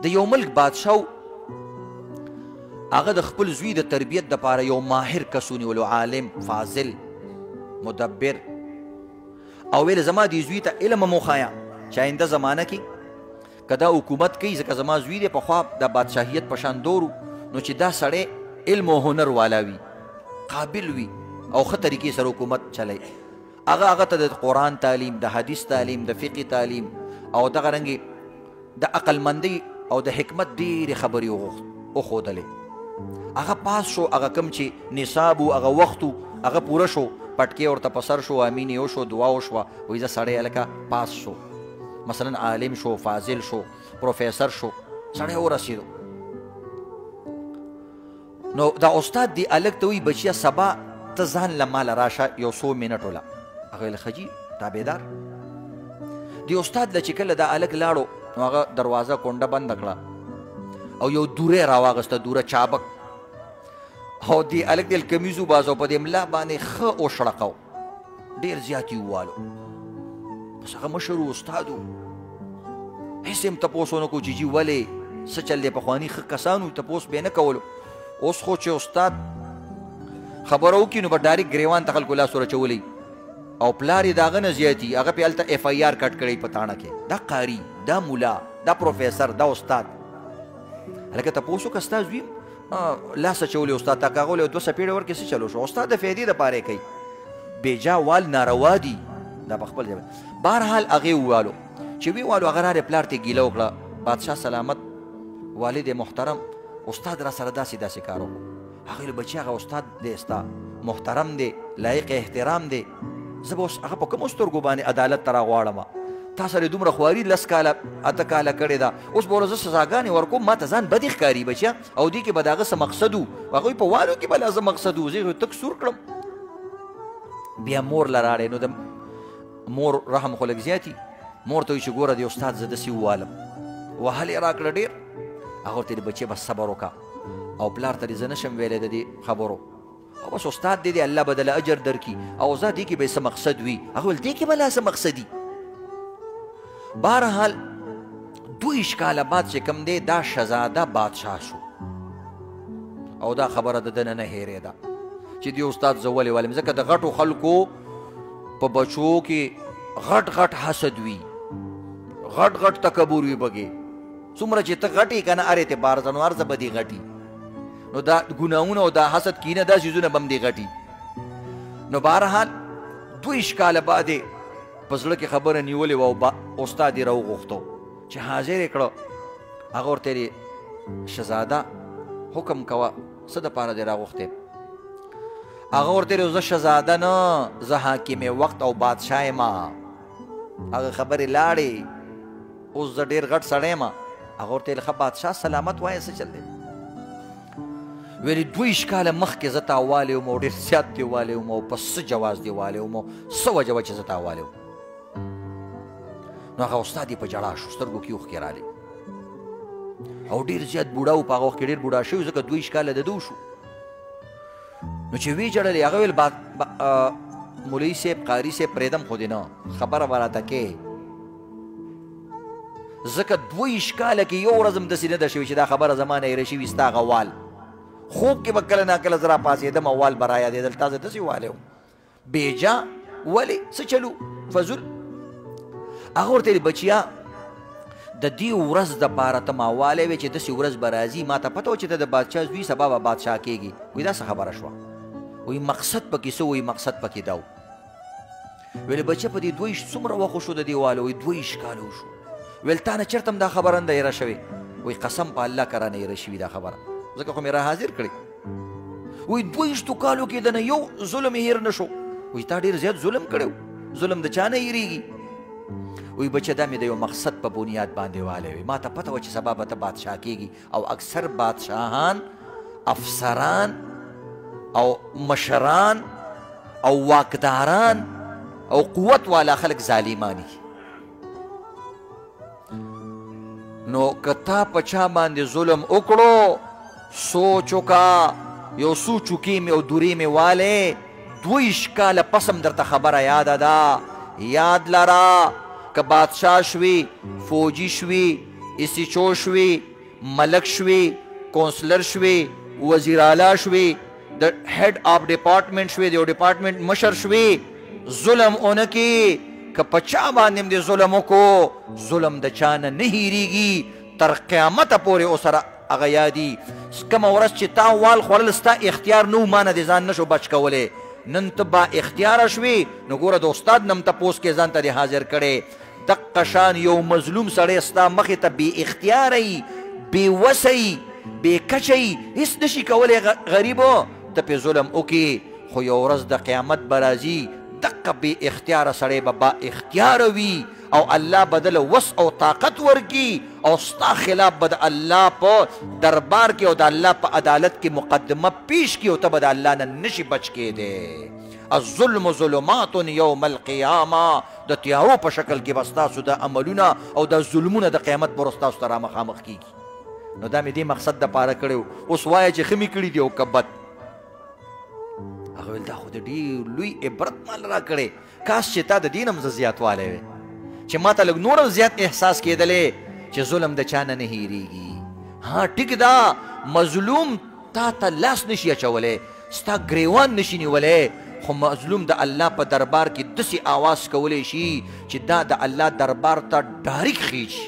د یو ملک بادشاه هغه د خپل زوی د تربیت دپاره یو ماهر کس ونیولو، عالم، فاضل، مدبر، او ویل زما دې زوی ته علم هم وښایه چې آینده زمانه کې که دا حکومت کوي، ځکه زما زوی دی پخوا د بادشاهیت په شان دور، نو چې دا سړی علم او هنر والا وي، قابل وي او ښه طریقې سره حکومت چلی. هغه هغه ته د قرآن تعلیم، د حدیث تعلیم، د فقه تعلیم او دغه رنګې د عقلمندۍ او د حکمت ډېرې خبرې وښودلې. هغه پاس شو، هغه کوم چې نصاب و، هغه وخت و، هغه پوره شو، پټکی ورته په سر شو، امین یې وشو، دعا وشوه، وایي زه سړی هلکه پاس شو، مثلا عالم شو، فاضل شو، پروفیسر شو، سړی ورسېدو. نو دا استاد دی هلک ته وایي بچیه سبا ته ځان له ماله راشه یو څو منټو له. هغه ویل ښه جي تابعدار. دی استاد له چې کله دا هلک لاړو نو هغه دروازه کونډه بنده کړه او یو دوره یې راواغسته، دوره چابک، او دی هلک دی کمیز وباسه او په دې ملا باندې ښه وشړقو، ډېر زیات یې ووالو. بس هغه مشر و، استاد و، هېڅ یې هم تپوس ونه کړو چې جي ولې څه چل دی، پخواني ښه کسان وو، تپوس به یې نه کولو. اوس خو چې استاد خبره وکړي نو به ډایرکټ ګریوان ته خلکو لاس ور اچولی او پلار یې د هغه نه زیاتي، هغه پې هلته اف آی آر کټ کړی په تاڼه کې، دا قاري، دا ملا، دا پروفیسر، دا استاد. هلکه تپوس وکړه ستا زوی لاس اچولی استاد ته، که هغه له دوه څپېړې ورکړې څه چلو شو؟ استاد د فایدې دپاره یې کوي، بېجا وال ناروا دي، دا په خپل ځای. بهرحال هغې ووالو، چې ویې والو هغه راغی پلار ته یې ګیله وکړه، بادشاه سلامت، والد محترم، استاد را سره داسې داسې کار وکړو. هغه ویل بچیه هغه استاد دی ستا، محترم دی، لایق احترام دی، زه به اوس هغه په کومو سترګو باندې عدالت ته راغواړم؟ تا سره دومره خواري لس کاله اته کاله کړې ده، اوس به ورته زه سزاګانې ورکوم، ما ته ځان بدې ښکاري بچیه، او دې کې به د هغه څه مقصد و، هغوی په والو کې به لا څه مقصد و، زه یې تک سور کړم. بیا مور له راغی، نو د مور رحم خو لږ زیاتي، مور ته وایي چې ګوره دې استاد زه داسې ووالم، وهل یې راکړه ډېر. هغه ورته ویل بچیه بس صبر وکړه، او پلار ته دې زه نه شم ویلی د دې خبرو، او بس استاد دې دی الله به دله اجر درکړي، او زه دې کې به یې څه مقصد وي. هغه ویل دې کې به لا څه مقصد وي. بهرحال 22 کاله بعد چې کوم دی دا شهزاده بادشاه شو، او دا خبره د ده نه نه هېرېده چې دې استاد زه ولې والم، ځکه د غټو خلکو په بچو کې غټ غټ حسد وي، غټ غټ تکبر وي پکې، څومره چې ته غټ یې که نه هر اعتبار ځه نو هر څه به دې غټي، نو دا ګناهونه او دا حسد کینه دا څیزونه به هم دې غټي. نو بهرحال 22 کاله بعد یې په زړه کې خبره نیولې وه او استاد یې راوغوښتو چې حاضر یې کړو. هغه ورته ویل شهزاده حکم کوه، څه دپاره دې راغوښتی؟ هغه ورته ویل زه شهزاده نه، زه حاکم وخت او بادشاه یم. هغه خبرې لاړې، اوس زه ډېر غټ سړی یم. هغه ورته ویل ښه بادشاه سلامت وایه څه چل دی؟ ویلې 22 کاله مخکې زه تا والی وم او ډېر زیات دې والی وم او په څه جواز دې والی وم او څه وجه وه چې زه تا والی وم؟ نو هغه استاد یې په ژړا شو، سترګو کې اوښکې رالې، او ډېر زیات بوډا و، په هغه وخت کې ډېر بوډا شوی ځکه 22 کاله د ده وشو. نو چې ویې ژړلې هغه ویل مولوي صاحب قاري صاحب پرېږدم خو دې نه، خبره به راته کوې، ځکه 22 کاله کې یو ورځ هم داسې نه ده شوې چې دا خبره زما نه هېره شوي. ستا هغه وال خوب کې به کله ناکله زه راپاڅېدم او وال به رایادېدل، تا زه داسې والی وم بېجا، ولې څه چلو فضول. هغه ورته ویل بچیه د دې ورځ دپاره ته ما والی وې چې داسې ورځ به راځي، ما ته پته وه چې ته د بادشاه زوی سبا به بادشاه کېږي. وایي دا څه خبره شوه؟ وایي مقصد پکې څه؟ وایي مقصد پکې دا و. ویل بچیه په دې 22 څومره وخت وشو د دې والو؟ وایي 22 کاله وشو. ویل تا نه چېرته هم دا خبره نه ده هېره شوې؟ وایي قسم په الله که رانه هېره شوي دا خبره، ځکه خو مې را حاضر کړې. وایي 22 کالو کې د نه یو ظلم هېر نه شو. وایي تا ډېر زیات ظلم کړی و، ظلم د چا نه هېرېږي. وایي بچه دا مې د یو مقصد په بنیاد باندې والی وي، ما ته پته وه چې سبا به ته بادشاه کېږي، او اکثر بادشاهان افسران او مشران او واکداران او قوت والا خلک ظالمان دي. نو که تا په چا باندې ظلم وکړو سوچ وکړه، یو څو چوکې مې او دورې مې والې، 22 کاله پس هم درته خبره یاده ده، یاد لره که بادشاه شوي، فوجي شوي، ایس ایچ او شوې، ملک شوې، کونسلر شوې، وزیر اعلی شوې، د هډ آف ډپارټمنټ شوې، د یو ډپارټمنټ مشر شوې، ظلم ونه کې. که په چا باندې هم دې ظلم وکړو، ظلم د چا نه نه هېرېږي، تر قیامته پورې ورسره هغه یادي. کومه ورځ چې تا وال خوړل ستا اختیار نه و، ما نه دې ځان نه شو بچ کولی، نن ته با اختیاره شوې، نو ګوره د استاد نه هم تپوس کې ځان ته دې حاضر کړی. دقه شان یو مظلوم سړی ستا مخې ته بې اختیاره یي، بې وسه یي، بې کچه یي، هېڅ نشي کولی غریب، ته پرې ظلم وکړې، خو یو ورځ د قیامت به راځي، دقه بې اختیاره سړی به با اختیاره وي او الله به دله وس او طاقت ورکړي او ستا خلاف به د الله په دربار کې او د الله په عدالت کې مقدمه پیش کړي او ته به د الله نه نشي بچ کېدی. الظلم ظلمات یوم القیامه، د تیارو په شکل کې به ستاسو د عملونه او د ظلمونه د قیامت پر ورځ تاسو ته رامخامخ کېږي. نو دا مې دې مقصد دپاره کړی و. اوس وایه چې ښه مې کړي دي او که بد؟ هغه ویل دا خو د ډېر لوی عبرت مال را کړی، کاش چې تا د دې نه هم زه زیاتوالی وی، چې ما ته لږ نور هم زیات احساس کېدلی چې ظلم د چا نه نه هېرېږي. ها ټیک ده، مظلوم تا ته لاس نشي اچولی، ستا ګریوان نشي نیولی، خو مظلوم د الله په دربار کې داسې آواز کولی شي چې دا د الله دربار ته ډایرک خیژي.